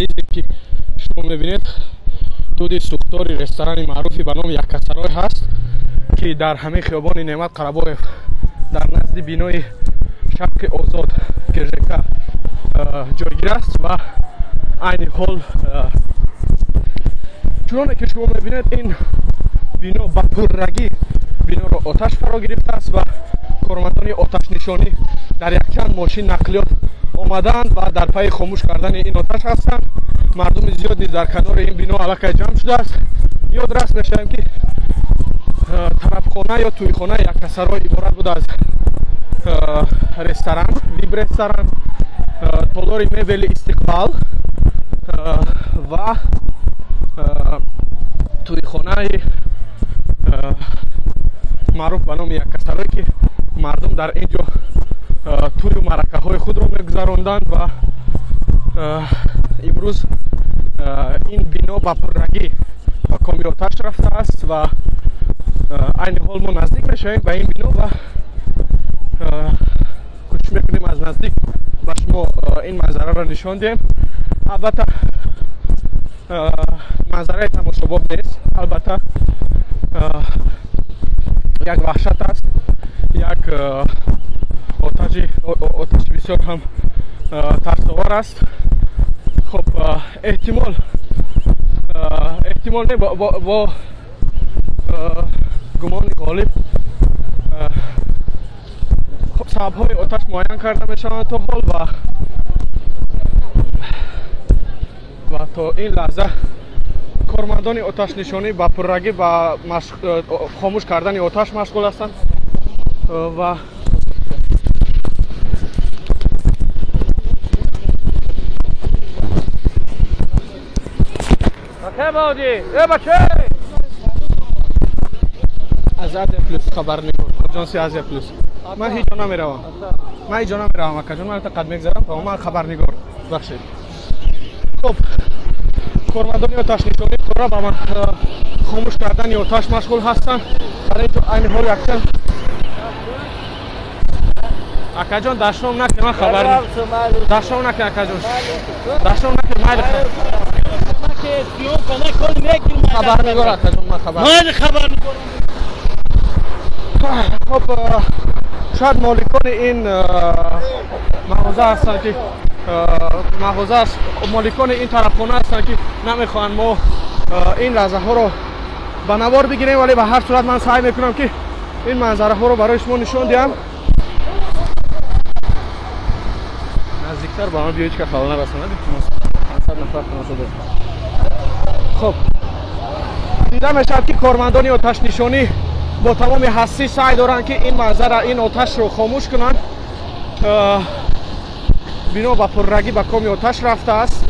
Ғализе ки шумо мебинед, дуди сӯхтори ресторани маъруфи ба номи Яккасарой ҳаст, ки дар ҳамин хиёбони Неъмат Қарабоев дар назди бинои Шарқи Озод ГЖК ҷойгир аст. Ва айни ҳол, чуноне ки шумо мебинед, ин бино ба пуррагӣ биноро оташ фаро гирифтааст ва кормандони оташнишонӣ дар якчанд мошин нақлиёт омадаанд ва дар пайи хомӯш кардани ин оташ ҳастанд. Мардуми зиёд низ дар канори ин бино аллакай ҷамъ шудааст. Ёдрас мешавем, ки тарабхона ё тӯйхонаи Яккасарой иборат буд аз ресторан, вип ресторан, толори мебели Истиқбал ва тӯйхонаи маъруф ба номи Яккасарой, ки мардум дар ин ҷо тӯю маъракаҳои худро мегузаронданд. Ва имрӯз ин бино ба пуррагӣ ба коми оташ рафтааст ва айни ҳол мо наздик мешавем ба ин бино ва кӯшиш мекунем аз наздик ба шумо ин манзараро нишон диҳем. Албатта, манзараи тамошобоб нест, албатта, як ваҳшат аст, як оташи бисёр ҳам тарсовар аст. Хоб, эҳтимол не, бо гумони ғолиб, хоб, сабабҳои оташ муайян карда мешаванд то ҳол ва то ин лаҳза кормандони оташнишонӣ ба пуррагӣ ба хомӯш кардани оташ машғул ҳастанд. Ва аз Азия Плюс хабарнигор, оҷонси Азия Плюс. Ман ҳеҷ ҷо намеравам, ман ҳеҷ ҷо намеравам, акаҷон, ман қад мегзарам. Ман хабарнигор, бахшед. Хоб, кормандони оташнишонӣ пурра ба хомӯш кардани оташ машғул ҳастанд дар ин ҷо айни ҳол якчанд. Акаҷон, дашном накун, ман хабар, дашном накун, акаҷон, дашном накун, майли. Хабарнигор, акаҷон, ман хабар. Хоб, шояд моликони ин мағоза ҳастанд, ки мағоза аст, моликони ин тарафхона ҳастанд, ки намехоҳанд мо ин лаҳзаҳоро ба навор бигирем, вале ба ҳар сурат ман саъй мекунам, ки ин манзараҳоро барои шумо нишон диҳам. Наздиктар ба ман биё, ҳеҷ кас халал нарасонад, илтимос. 500 нафар тамошо дорад. Хоб, дида мешавад, ки кормандони оташнишонӣ бо тамоми ҳастӣ саъй доранд, ки ин манзара, ин оташро хомӯш кунанд. Бино ба пуррагӣ ба коми оташ рафтааст.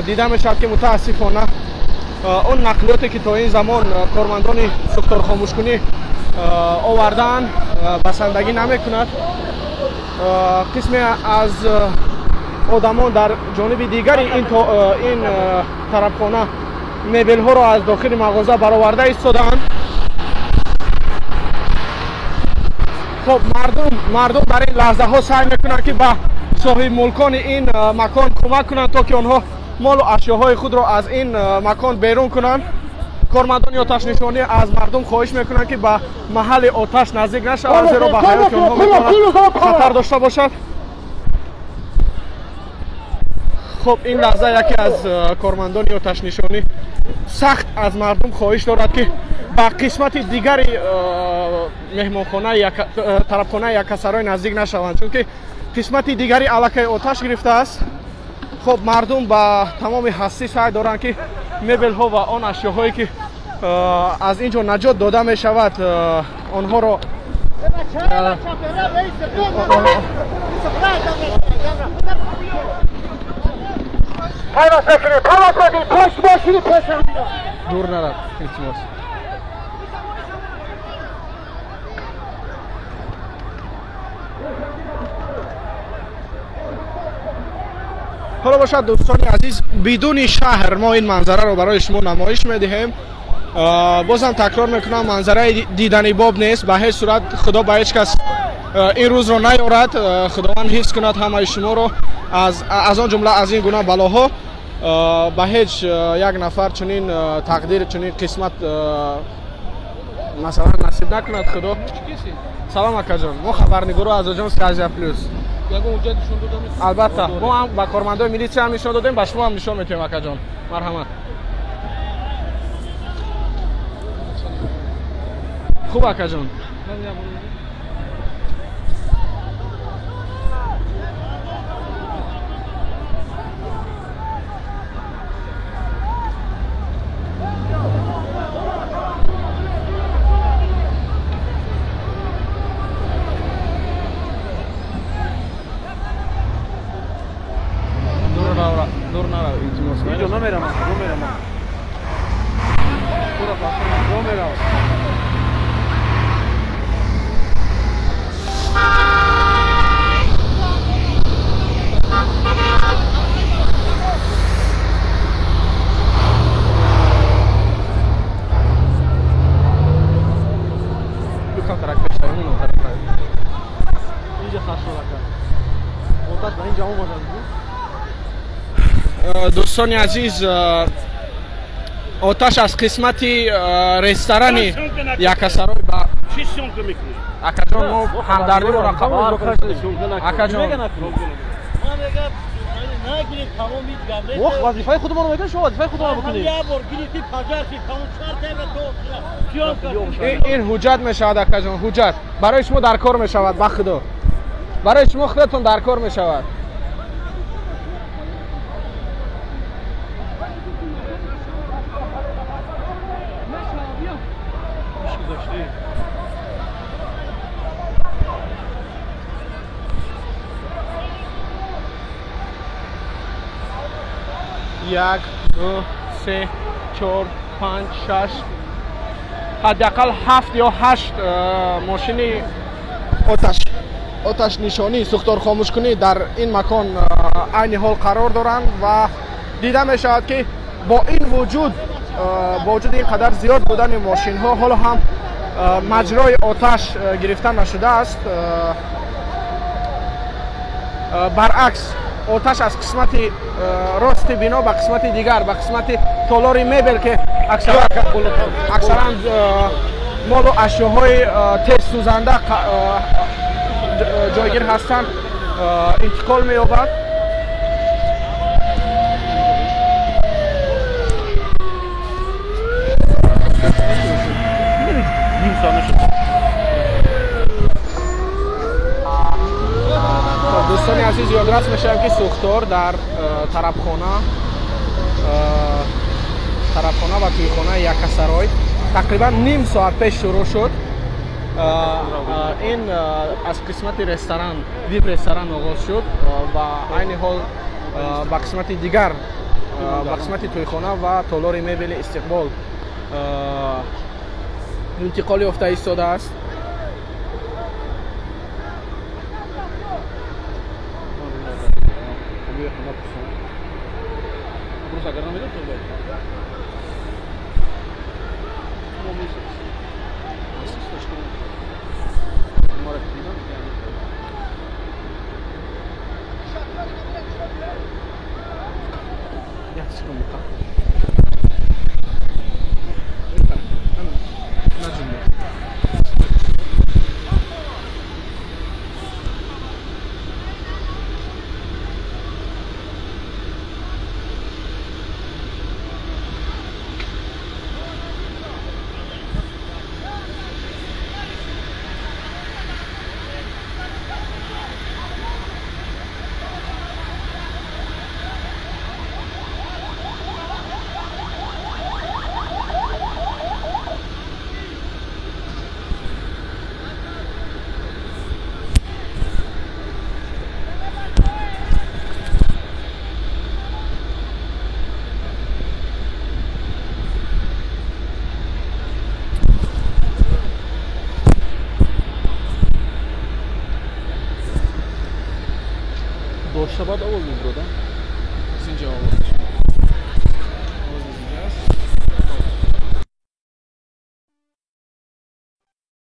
Дида мешавад, ки мутаассифона он нақлиёте, ки то ин замон кормандони сӯхторхомӯшкунӣ овардаанд, басандагӣ намекунад. Қисме аз одамон дар ҷониби дигари ин тарабхона мебелҳоро аз дохили мағоза бароварда истодаанд. Хоб, мардум дар ин лаҳзаҳо саъй мекунанд, ки ба соҳибмулкони ин макон кӯмак кунанд, то ки онҳо молу ашёҳои худро аз ин макон берун кунанд. Кормандони оташнишонӣ аз мардум хоҳиш мекунанд, ки ба маҳалли оташ наздик нашаванд, зеро ба ҳаёти онҳо метавонад хатар дошта бошад. Хоб, ин лаҳза яке аз кормандони оташнишонӣ сахт аз мардум хоҳиш дорад, ки ба қисмати дигари меҳмонхонаи тарабхонаи Яккасарой наздик нашаванд, чунки қисмати дигари аллакай оташ гирифтааст. Хоб, мардум ба тамоми ҳастӣ саъй доранд, ки мебелҳо ва он ашёҳое, ки аз ин ҷо наҷот дода мешавад, онҳоро дур нарав, илтимос. Ҳоло бошад, дӯстони азиз, бидуни шаҳр мо ин манзараро барои шумо намоиш медиҳем. Бозам такрор мекунам, манзараи диданибоб нест ба ҳеҷ сурат. Худо ба ҳеҷ кас ин рӯзро наёрад, Худованд ҳифз кунад ҳамаи шуморо аз он ҷумла аз ин гуна балоҳо. Ба ҳеҷ як нафар чунин тақдир, чунин қисмат масалан насиб накунад Худо. Салом акаҷон, мо хабарнигоро аз Оҷонси Азия Плюс. Албатта, мо ҳам ба кормандои милитсия ҳам нишон додем, ба шумо ҳам нишон метиҳем акаҷон. Марҳамат. Хуб акаҷон. Дӯстони азиз, оташ аз қисмати ресторани Якасарой ба акаҷон, мо ҳамдардиро қабул акаҷон. Вазифаи худамонро мекунем, шумо вазифаи худамонро бикунед. Ин ҳуҷҷат мешавад акаҷон, ҳуҷҷат барои шумо дар кор мешавад, ба Худо барои шумо худатон дар кор мешавад. Як, ду, се, чор, панҷ, шаш, ҳадди ақал ҳафт ё ҳашт мошини оташнишонӣ, сӯхторхомӯшкунӣ дар ин макон айни ҳол қарор доранд ва дида мешавад, ки бо ин вуҷуд, бо вуҷуди ин қадар зиёд будани мошинҳо, ҳоло ҳам маҷрои оташ гирифта нашудааст. Баръакс, оташ аз қисмати рости бино ба қисмати дигар, ба қисмати толори мебел, ки аксаран молу ашёҳои тезсӯзанда ҷойгир ҳастанд, интиқол меёбад. Дӯстони азиз, ёдрас мешавем, ки сӯхтор дар тарабхона ва тӯйхонаи Якасарой тақрибан ним соат пеш шурӯъ шуд. Ин аз қисмати ресторан, вип ресторан оғоз шуд ва айни ҳол ба қисмати дигар, ба қисмати тӯйхона ва толори мебели Истиқбол интиқол ёфта истодааст. Дошта баъд овоз мебирода? Аз инҷо овоз.